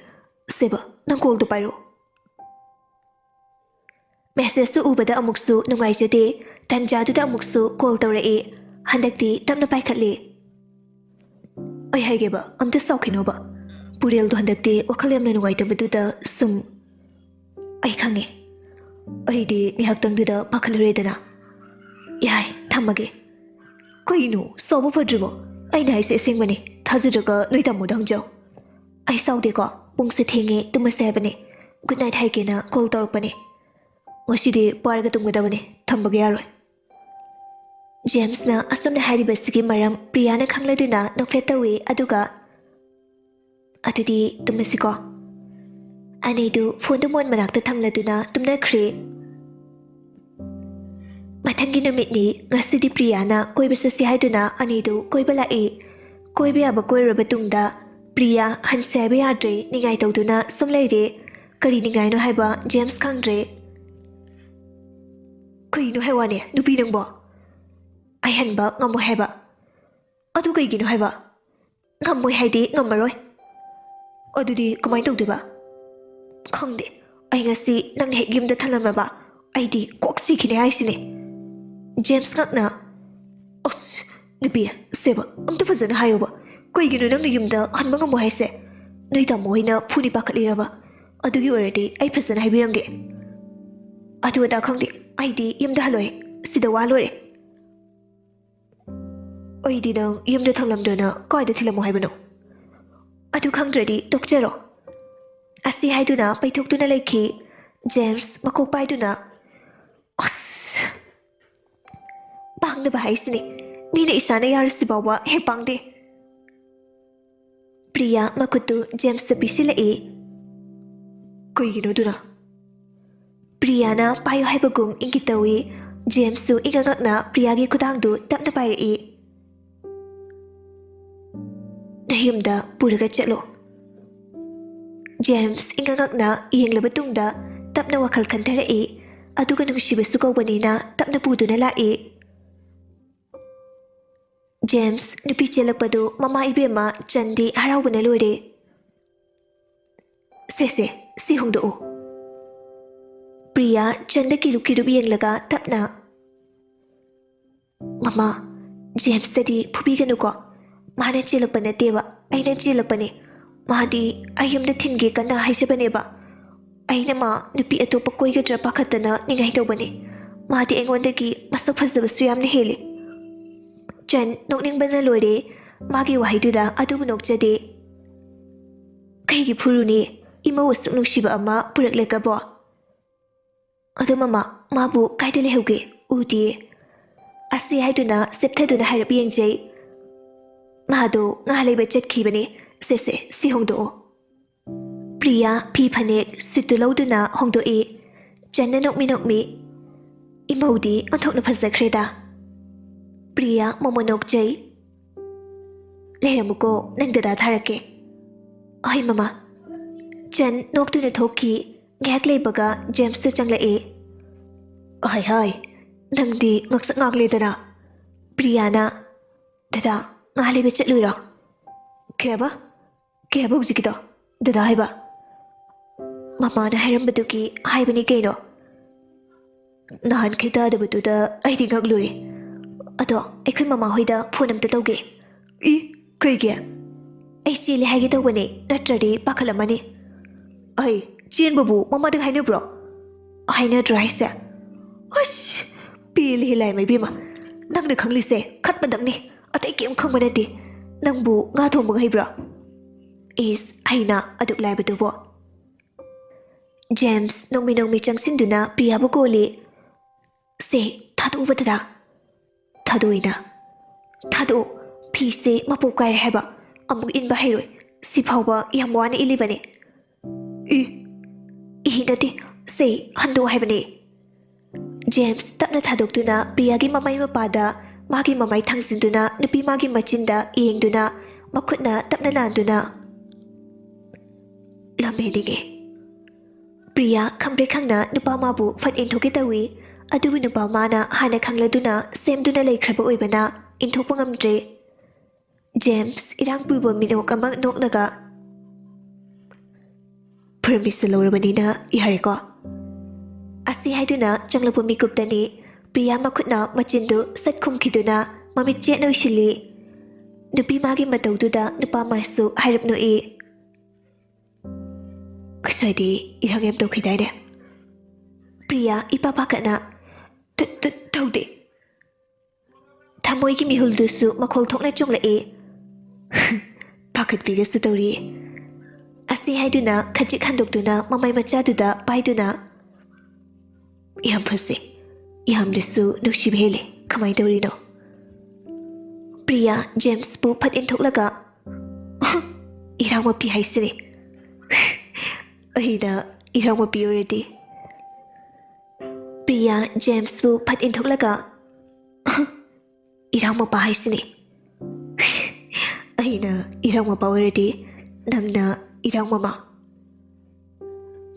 ꯁꯦꯕ, ꯅꯪ ꯀꯣꯜꯗꯣ ꯄꯥꯏꯔꯣ꯫" ꯃꯦꯁꯦꯖꯇꯨ ꯎꯕꯗ ꯑꯃꯨꯛꯁꯨ ꯅꯨꯡꯉꯥꯏꯖꯗꯦ꯫ ꯇꯟꯖꯥꯗꯨꯗ ꯑꯃꯨꯛꯁꯨ ꯀꯣꯜ ꯇꯧꯔꯛꯏ꯫ ꯍꯟꯗꯛꯇꯤ ꯇꯞꯅ ꯄꯥꯏꯈꯠꯂꯤ꯫ "ꯑꯩ ꯍꯥꯏꯒꯦꯕ, ꯑꯝꯇ ꯁꯥꯎꯈꯤꯅꯣꯕ꯫ ꯄꯨꯔꯦꯜꯗꯣ ꯍꯟꯗꯛꯇꯤ ꯋꯥꯈꯜ ꯌꯥꯝꯅ ꯅꯨꯡꯉꯥꯏꯇꯕꯗꯨꯗ ꯁꯨꯝ꯫" "ꯑꯩ ꯈꯪꯉꯦ꯫ ꯑꯩꯗꯤ ꯉꯥꯏꯍꯥꯛꯇꯪꯗꯨꯗ ꯄꯥꯈꯠꯂꯨꯔꯦꯗꯅ꯫ ꯌꯥꯔꯦ, ꯊꯝꯃꯒꯦ꯫" "ꯀꯩꯅꯣ, ꯁꯥꯎꯕ ꯐꯗ꯭ꯔꯤꯕꯣ? ꯑꯩꯅ ꯍꯥꯏꯁꯦ ꯑꯁꯦꯡꯕꯅꯦ꯫ ꯊꯥꯖꯗ꯭ꯔꯒ ꯅꯣꯏ ꯇꯥꯃꯣꯗ ꯍꯪꯖꯧ꯫" "ꯑꯩ ꯁꯥꯎꯗꯦꯀꯣ, ꯄꯨꯡꯁꯦ ꯊꯦꯡꯉꯦ, ꯇꯨꯝꯃꯁꯦ ꯍꯥꯏꯕꯅꯦ꯫ ꯒꯨꯗ ꯅꯥꯏꯠ ꯍꯥꯏꯒꯦꯅ ꯀꯣꯜ ꯇꯧꯔꯛꯄꯅꯦ꯫ ꯉꯁꯤꯗꯤ ꯄꯥꯏꯔꯒ ꯇꯨꯝꯒꯗꯕꯅꯦ, ꯊꯝꯕꯒ ꯌꯥꯔꯣꯏ꯫" ꯖꯦꯝꯁꯅ ꯑꯁꯨꯝꯅ ꯍꯥꯏꯔꯤꯕꯁꯤꯒꯤ ꯃꯔꯝ ꯄ꯭ꯔꯤꯌꯥꯅ ꯈꯪꯂꯗꯨꯅ ꯅꯣꯛꯐꯦꯠ ꯇꯧꯏ, ꯑꯗꯨꯒ, "ꯑꯗꯨꯗꯤ ꯇꯨꯝꯃꯁꯤꯀꯣ꯫" ꯑꯅꯤꯗꯨ ꯐꯣꯟꯗꯨ ꯃꯣꯟ ꯃꯅꯥꯛꯇ ꯊꯝꯂꯗꯨꯅ ꯇꯨꯝꯅꯈ꯭ꯔꯦ꯫ ꯃꯊꯪꯒꯤ ꯅꯨꯃꯤꯠꯅꯤ꯫ ꯉꯁꯤꯗꯤ ꯄ꯭ꯔꯤꯌꯥꯅ ꯀꯣꯏꯕ ꯆꯠꯁꯤ ꯍꯥꯏꯗꯨꯅ ꯑꯅꯤꯗꯨ ꯀꯣꯏꯕ ꯂꯥꯛꯏ꯫ ꯀꯣꯏꯕ ꯌꯥꯕ ꯀꯣꯏꯔꯨꯔꯕ ꯇꯨꯡꯗ ꯄ꯭ꯔꯤꯌꯥ ꯍꯟꯁꯦ ꯍꯥꯏꯕ ꯌꯥꯗ꯭ꯔꯦ, ꯅꯤꯡꯉꯥꯏ ꯇꯧꯗꯨꯅ ꯁꯨꯝ ꯂꯩꯔꯦ꯫ ꯀꯔꯤ ꯅꯤꯡꯉꯥꯏꯅꯣ ꯍꯥꯏꯕ ꯖꯦꯝꯁ ꯈꯪꯗ꯭ꯔꯦ꯫ "ꯀꯩꯅꯣ ꯍꯥꯏꯋꯥꯅꯦ, ꯅꯨꯄꯤ ꯅꯪꯕꯣ? ꯑꯩ ꯍꯟꯕ ꯉꯝꯃꯣꯏ ꯍꯥꯏꯕ꯫" "ꯑꯗꯨ ꯀꯩꯒꯤꯅꯣ ꯍꯥꯏꯕ?" "ꯉꯝꯃꯣꯏ ꯍꯥꯏꯗꯤ ꯉꯝꯃꯔꯣꯏ꯫" "ꯑꯗꯨꯗꯤ ꯀꯃꯥꯏꯅ ꯇꯧꯗꯣꯏꯕ?" "ꯈꯪꯗꯦ, ꯑꯩ ꯉꯁꯤ ꯅꯪꯅ ꯍꯦꯛ ꯌꯨꯝꯗ ꯊꯜꯂꯝꯃꯕ, ꯑꯩꯗꯤ ꯀꯣꯛ ꯁꯤꯈꯤꯅꯤ ꯍꯥꯏꯁꯤꯅꯦ꯫" ꯖꯦꯝꯁ ꯉꯛꯅ, "ꯑꯁ, ꯅꯨꯄꯤ, ꯁꯦꯕ, ꯑꯝꯇ ꯐꯖꯅ ꯍꯥꯏꯌꯣꯕ꯫ ꯀꯩꯒꯤꯅꯣ ꯅꯪꯅ ꯌꯨꯝꯗ ꯍꯟꯕ ꯉꯝꯃꯣꯏ ꯍꯥꯏꯁꯦ? ꯅꯣꯏ ꯇꯥꯃꯣ ꯍꯣꯏꯅ ꯐꯨꯅꯤ ꯄꯥꯈꯠꯂꯤꯔꯕ? ꯑꯗꯨꯒꯤ ꯑꯣꯏꯔꯗꯤ ꯑꯩ ꯐꯖꯅ ꯍꯥꯏꯕꯤꯔꯝꯒꯦ꯫" "ꯑꯗꯨ ꯑꯗꯥ ꯈꯪꯗꯦ, ꯑꯩꯗꯤ ꯌꯨꯝꯗ ꯍꯜꯂꯣꯏ, ꯁꯤꯗ ꯋꯥ ꯂꯣꯏꯔꯦ꯫" "ꯑꯩꯗꯤ ꯅꯪ ꯌꯨꯝꯗ ꯊꯝꯂꯝꯗꯅ ꯀꯥꯏꯗ ꯊꯤꯜꯂꯝꯃꯣ ꯍꯥꯏꯕꯅꯣ?" "ꯑꯗꯨ ꯈꯪꯗ꯭ꯔꯗꯤ ꯇꯣꯛꯆꯔꯣ꯫" ꯑꯁꯤ ꯍꯥꯏꯗꯨꯅ ꯄꯩꯊꯣꯛꯇꯨꯅ ꯂꯩꯈꯤ꯫ ꯖꯦꯝꯁ ꯃꯀꯣꯛ ꯄꯥꯏꯗꯨꯅ, "ꯑꯁ! ꯄꯥꯡꯗꯕ ꯍꯥꯏꯁꯤꯅꯤ꯫ ꯃꯤꯅ ꯏꯁꯥꯅ ꯌꯥꯔꯁꯤ ꯐꯥꯎꯕ ꯍꯦꯛ ꯄꯥꯡꯗꯦ꯫" ꯄ꯭ꯔꯤꯌꯥ ꯃꯈꯨꯠꯇꯨ ꯖꯦꯝꯁꯇ ꯄꯤꯁꯤꯜꯂꯛꯏ꯫ "ꯀꯩꯒꯤꯅꯣ ꯑꯗꯨꯅ?" ꯄ꯭ꯔꯤꯌꯥꯅ ꯄꯥꯏꯌꯨ ꯍꯥꯏꯕꯒꯨꯝ ꯏꯪꯒꯤꯠ ꯇꯧꯏ꯫ ꯖꯦꯝꯁꯁꯨ ꯏꯉꯛ ꯉꯛꯅ ꯄ꯭ꯔꯤꯌꯥꯒꯤ ꯈꯨꯗꯥꯡꯗꯨ ꯇꯞꯅ ꯄꯥꯏꯔꯛꯏ꯫ "ꯅꯌꯨꯝꯗ ꯄꯨꯔꯒ ꯆꯠꯂꯣ꯫" ꯖꯦꯝꯁ ꯏꯉꯛ ꯉꯛꯅ ꯌꯦꯡꯂꯕ ꯇꯨꯡꯗ ꯇꯞꯅ ꯋꯥꯈꯜ ꯈꯟꯊꯔꯛꯏ꯫ ꯑꯗꯨꯒ ꯅꯨꯡꯁꯤꯕꯁꯨ ꯀꯧꯕꯅꯤꯅ ꯇꯞꯅ ꯄꯨꯗꯨꯅ ꯂꯥꯛꯏ꯫ ꯖꯦꯝꯁ ꯅꯨꯄꯤ ꯆꯦꯜꯂꯛꯄꯗꯨ ꯃꯃꯥ ꯏꯕꯦꯝꯃ ꯆꯟꯗꯤ ꯍꯔꯥꯎꯕꯅ ꯂꯣꯏꯔꯦ꯫ "ꯁꯦ ꯁꯦ, ꯁꯤ ꯍꯣꯡꯗꯣꯛꯎ꯫" ꯄ꯭ꯔꯤꯌꯥ ꯆꯟꯗ ꯀꯤꯔꯨꯞ ꯀꯤꯔꯨꯞ ꯌꯦꯡꯂꯒ ꯇꯞꯅ, "ꯃꯃꯥ, ꯖꯦꯝꯁꯇꯗꯤ ꯐꯨꯕꯤꯒꯅꯨꯀꯣ꯫ ꯃꯥꯅ ꯆꯦꯜꯂꯛꯄ ꯅꯠꯇꯦꯕ, ꯑꯩꯅ ꯆꯦꯜꯂꯛꯄꯅꯦ꯫ ꯃꯥꯗꯤ ꯑꯩ ꯌꯨꯝꯗ ꯊꯤꯟꯒꯦ ꯀꯟꯅ ꯍꯥꯏꯖꯕꯅꯦꯕ꯫ ꯑꯩꯅ ꯃꯥ ꯅꯨꯄꯤ ꯑꯇꯣꯞꯄ ꯀꯣꯏꯒꯗ꯭ꯔꯥ ꯄꯥꯈꯠꯇꯅ ꯅꯤꯡꯉꯥꯏ ꯇꯧꯕꯅꯦ꯫ ꯃꯥꯗꯤ ꯑꯩꯉꯣꯟꯗꯒꯤ ꯃꯁꯛ ꯐꯖꯕꯁꯨ ꯌꯥꯝꯅ ꯍꯦꯜꯂꯤ꯫" ꯆꯟ ꯅꯣꯛꯅꯤꯡꯕꯅ ꯂꯣꯏꯔꯦ꯫ ꯃꯥꯒꯤ ꯋꯥꯍꯩꯗꯨꯗ ꯑꯗꯨꯕꯨ ꯅꯣꯛꯆꯗꯦ꯫ "ꯀꯩꯒꯤ ꯐꯨꯔꯨꯅꯤ? ꯏꯃꯧ ꯑꯁꯨꯛ ꯅꯨꯡꯁꯤꯕ ꯑꯃ ꯄꯨꯔꯛꯂꯒꯕꯣ?" "ꯑꯗꯣ ꯃꯃꯥ, ꯃꯥꯕꯨ ꯀꯥꯏꯗ ꯂꯩꯍꯧꯒꯦ? ꯎꯗꯤꯌꯦ꯫" ꯑꯁꯤ ꯍꯥꯏꯗꯨꯅ ꯆꯦꯞꯊꯗꯨꯅ ꯍꯥꯏꯔꯞ ꯌꯦꯡꯖꯩ꯫ "ꯃꯥꯗꯣ ꯉꯥ ꯂꯩꯕ ꯆꯠꯈꯤꯕꯅꯦ꯫ ꯁꯦ ꯁꯦ, ꯁꯤ ꯍꯣꯡꯗꯣꯛꯑꯣ꯫" ꯄ꯭ꯔꯤꯌꯥ ꯐꯤ ꯐꯅꯦꯛ ꯁꯨꯠꯇꯨ ꯂꯧꯗꯨꯅ ꯍꯣꯡꯗꯣꯛꯏ꯫ ꯆꯟꯅ ꯅꯣꯛꯃꯤ ꯅꯣꯛꯃꯤ, "ꯏꯃꯧꯗꯤ ꯑꯣꯟꯊꯣꯛꯅ ꯐꯖꯈ꯭ꯔꯦꯗ꯫" ꯄ꯭ꯔꯤꯌꯥ ꯃꯣꯃꯣꯟ ꯅꯣꯛꯆꯩ꯫ "ꯂꯩꯔꯝꯃꯨꯀꯣ, ꯅꯪ ꯗꯗꯥ ꯊꯥꯔꯛꯀꯦ꯫" "ꯍꯣꯏ ꯃꯃꯥ꯫" ꯆꯟ ꯅꯣꯛꯇꯨꯅ ꯊꯣꯛꯈꯤ꯫ ꯉꯥꯏꯍꯥꯛ ꯂꯩꯕꯒ ꯖꯦꯝꯁꯇꯨ ꯆꯪꯂꯛꯏ꯫ "ꯍꯥꯏ ꯍꯥꯏ, ꯅꯪꯗꯤ ꯉꯛꯁꯛ ꯉꯥꯡꯂꯦꯗꯅ꯫" ꯄ꯭ꯔꯤꯌꯥꯅ, "ꯗꯗꯥ, ꯉꯥ ꯂꯩꯕ ꯆꯠꯂꯨꯏꯔꯣ?" "ꯀꯩ ꯍꯥꯏꯕ? ꯀꯩ ꯍꯥꯏꯕ ꯍꯧꯖꯤꯛꯀꯤꯗꯣ? ꯗꯗꯥ ꯍꯥꯏꯕ?" "ꯃꯃꯥꯅ ꯍꯥꯏꯔꯝꯕꯗꯨꯒꯤ ꯍꯥꯏꯕꯅꯤ ꯀꯩꯅꯣ꯫ ꯅꯍꯥꯟꯈꯩ ꯇꯥꯗꯕꯗꯨꯗ ꯑꯩꯗꯤ ꯉꯛꯂꯨꯔꯦ꯫ ꯑꯗꯣ ꯑꯩꯈꯣꯏ ꯃꯃꯥ ꯍꯣꯏꯗ ꯐꯣꯟ ꯑꯝꯇ ꯇꯧꯒꯦ꯫" "ꯏ, ꯀꯩꯒꯤ?" "ꯑꯩ ꯆꯦꯜꯂꯦ ꯍꯥꯏꯒꯦ ꯇꯧꯕꯅꯦ, ꯅꯠꯇ꯭ꯔꯗꯤ ꯄꯥꯈꯠꯂꯝꯃꯅꯤ꯫" "ꯑꯩ ꯆꯦꯟꯕꯕꯨ ꯃꯃꯥꯗ ꯍꯥꯏꯅꯕ꯭ꯔꯣ?" "ꯍꯥꯏꯅꯗ꯭ꯔꯣ ꯍꯥꯏꯁꯦ? ꯑꯁ, ꯄꯦꯜꯂꯦꯍꯦ ꯂꯥꯏꯃ ꯏꯕꯦꯝꯃ, ꯅꯪꯅ ꯈꯪꯂꯤꯁꯦ ꯈꯠꯄꯗꯪꯅꯤ, ꯑꯇꯩ ꯀꯩꯝ ꯈꯪꯕ ꯅꯠꯇꯦ꯫ ꯅꯪꯕꯨ ꯉꯥ ꯊꯣꯡꯕ ꯍꯩꯕ꯭ꯔꯣ?" "ꯏꯁ, ꯍꯩꯅ ꯑꯗꯨꯛ ꯂꯥꯏꯕꯗꯨꯕꯨ꯫" ꯖꯦꯝꯁ ꯅꯣꯡꯃꯤ ꯅꯣꯡꯃꯤ ꯆꯪꯁꯤꯟꯗꯨꯅ ꯄ꯭ꯔꯤꯌꯥꯕꯨ ꯀꯣꯜꯂꯤ꯫ "ꯁꯦ, ꯊꯥꯗꯣꯛꯎꯕ ꯗꯗꯥ꯫" "ꯊꯥꯗꯣꯛꯏꯅ?" "ꯊꯥꯗꯣꯛꯑꯣ, ꯐꯤꯁꯦ ꯃꯄꯣꯞ ꯀꯥꯏꯔꯦ ꯍꯥꯏꯕ, ꯑꯃꯨꯛ ꯏꯟꯕ ꯍꯩꯔꯣꯏ꯫ ꯁꯤꯐꯥꯎꯕ ꯌꯥꯝ ꯋꯥꯅ ꯏꯜꯂꯤꯕꯅꯤ꯫ ꯏ, ꯏ ꯅꯠꯇꯦ, ꯁꯦ, ꯍꯟꯗꯣꯛ ꯍꯥꯏꯕꯅꯤ꯫ ꯖꯦꯝꯁ ꯇꯞꯅ ꯊꯥꯗꯣꯛꯇꯨꯅ ꯄ꯭ꯔꯤꯌꯥꯒꯤ ꯃꯃꯥꯏ ꯃꯄꯥꯗ ꯃꯥꯒꯤ ꯃꯃꯥꯏ ꯊꯥꯡꯖꯤꯟꯗꯨꯅ ꯅꯨꯄꯤ ꯃꯥꯒꯤ ꯃꯆꯤꯟꯗ ꯌꯦꯡꯗꯨꯅ ꯃꯈꯨꯠꯅ ꯇꯞꯅ ꯅꯥꯟꯗꯨꯅ ꯂꯝꯍꯦꯟꯅꯤꯡꯉꯤ꯫ ꯄ꯭ꯔꯤꯌꯥ ꯈꯪꯄ꯭ꯔꯦꯛ ꯈꯪꯅ ꯅꯨꯄꯥ ꯃꯥꯕꯨ ꯐꯠ ꯏꯟꯊꯣꯛꯀꯦ ꯇꯧꯏ꯫ ꯑꯗꯨꯕꯨ ꯅꯨꯄꯥ ꯃꯥꯅ ꯍꯥꯟꯅ ꯈꯪꯂꯗꯨꯅ ꯁꯦꯝꯗꯨꯅ ꯂꯩꯈ꯭ꯔꯕ ꯑꯣꯏꯕꯅ ꯏꯟꯊꯣꯛꯄ ꯉꯝꯗ꯭ꯔꯦ꯫ ꯖꯦꯝꯁ ꯏꯔꯥꯡ ꯄꯨꯕ ꯃꯤꯅꯣꯛ ꯑꯃ ꯅꯣꯛꯂꯒ, "ꯄꯔꯃꯤꯁꯟ ꯂꯧꯔꯕꯅꯤꯅ ꯌꯥꯔꯦꯀꯣ?" ꯑꯁꯤ ꯍꯥꯏꯗꯨꯅ ꯆꯪꯂꯛꯄ ꯃꯤꯀꯨꯞꯇꯅꯤ ꯄ꯭ꯔꯤꯌꯥ ꯃꯈꯨꯠꯅ ꯃꯆꯤꯟꯗꯨ ꯁꯠ ꯈꯨꯝꯈꯤꯗꯨꯅ ꯃꯃꯤꯠ ꯆꯦꯠꯅ ꯎꯏꯁꯤꯜꯂꯤ꯫ ꯅꯨꯄꯤ ꯃꯥꯒꯤ ꯃꯇꯧꯗꯨꯗ ꯅꯨꯄꯥ ꯃꯥꯁꯨ ꯍꯥꯏꯔꯞ ꯅꯣꯛꯏ꯫ "ꯉꯁꯥꯏꯗꯤ ꯏꯔꯥꯡ ꯌꯥꯝ ꯇꯧꯈꯤꯗꯥꯏꯅꯦ?" ꯄ꯭ꯔꯤꯌꯥ ꯏꯄꯥ ꯄꯥꯈꯠꯅ, "ꯇ-, ꯇ-, ꯇꯧꯗꯦ꯫" ꯊꯃꯣꯏꯒꯤ ꯃꯤꯍꯨꯜꯗꯨꯁꯨ ꯃꯈꯣꯜ ꯊꯣꯛꯅ ꯆꯣꯡꯂꯛꯏ꯫ "ꯄꯥꯈꯠꯄꯤꯒꯁꯨ ꯇꯧꯔꯤ꯫" ꯑꯁꯤ ꯍꯥꯏꯗꯨꯅ ꯈꯖꯤꯛ ꯍꯟꯗꯣꯛꯇꯨꯅ ꯃꯃꯥꯏ ꯃꯆꯥꯗꯨꯗ ꯄꯥꯏꯗꯨꯅ, "ꯌꯥꯝ ꯐꯖꯩ꯫ ꯌꯥꯝꯅꯁꯨ ꯅꯨꯡꯁꯤꯕ ꯍꯦꯜꯂꯦ꯫ ꯀꯃꯥꯏꯅ ꯇꯧꯔꯤꯅꯣ?" ꯄ꯭ꯔꯤꯌꯥ ꯖꯦꯝꯁꯄꯨ ꯐꯠ ꯏꯟꯊꯣꯛꯂꯒ, "ꯏꯔꯥꯡ ꯃꯄꯤ ꯍꯥꯏꯁꯤꯅꯤ꯫ ꯑꯩꯅ ꯏꯔꯥꯡ ꯃꯄꯤ ꯑꯣꯏꯔꯗꯤ?" ꯄ꯭ꯔꯤꯌꯥ ꯖꯦꯝꯁꯄꯨ ꯐꯠ ꯏꯟꯊꯣꯛꯂꯒ, "ꯏꯔꯥꯡ ꯃꯄꯥ ꯍꯥꯏꯁꯤꯅꯤ꯫ ꯑꯩꯅ ꯏꯔꯥꯡ ꯃꯄꯥ ꯑꯣꯏꯔꯗꯤ ꯅꯪꯅ ꯏꯔꯥꯡ ꯃꯃꯥ꯫"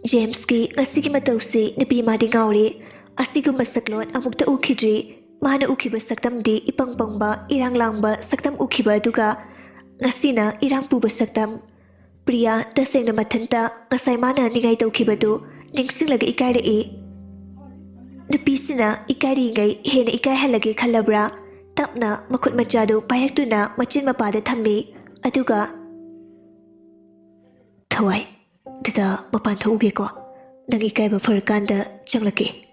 ꯖꯦꯝꯁꯀꯤ ꯉꯁꯤꯒꯤ ꯃꯇꯧꯁꯤ ꯅꯨꯄꯤ ꯃꯥꯗꯤ ꯉꯥꯎꯔꯦ꯫ ꯑꯁꯤꯒꯨꯝꯕ ꯁꯛꯂꯣꯟ ꯑꯃꯨꯛꯇ ꯎꯈꯤꯗ꯭ꯔꯤ꯫ ꯃꯥꯅ ꯎꯈꯤꯕ ꯁꯛꯇꯝꯗꯤ ꯏꯄꯪ ꯄꯪꯕ, ꯏꯔꯥꯡ ꯂꯥꯡꯕ ꯁꯛꯇꯝ ꯎꯈꯤꯕ ꯑꯗꯨꯒ ꯉꯁꯤꯅ ꯏꯔꯥꯡ ꯄꯨꯕ ꯁꯛꯇꯝ꯫ ꯄ꯭ꯔꯤꯌꯥ ꯇꯁꯦꯡꯅ ꯃꯊꯟꯇ ꯉꯁꯥꯏ ꯃꯥꯅ ꯅꯤꯡꯉꯥꯏ ꯇꯧꯈꯤꯕꯗꯨ ꯅꯤꯡꯁꯤꯡꯂꯒ ꯏꯀꯥꯏꯔꯛꯏ꯫ ꯅꯨꯄꯤꯁꯤꯅ ꯏꯀꯥꯏꯔꯤꯉꯩ ꯍꯦꯟꯅ ꯏꯀꯥꯏꯍꯜꯂꯒꯦ ꯈꯜꯂꯕ꯭ꯔꯥ? ꯇꯞꯅ ꯃꯈꯨꯠ ꯃꯆꯥꯗꯨ ꯄꯥꯏꯔꯛꯇꯨꯅ ꯃꯆꯤꯟ ꯃꯄꯥꯗ ꯊꯝꯃꯤ꯫ ꯑꯗꯨꯒ, "ꯊꯋꯥꯏ, ꯗꯗꯥ ꯃꯄꯥꯟ ꯊꯣꯛꯎꯒꯦꯀꯣ꯫ ꯅꯪ ꯏꯀꯥꯏꯕ ꯐꯔꯀꯥꯟꯗ ꯆꯪꯂꯛꯀꯦ꯫"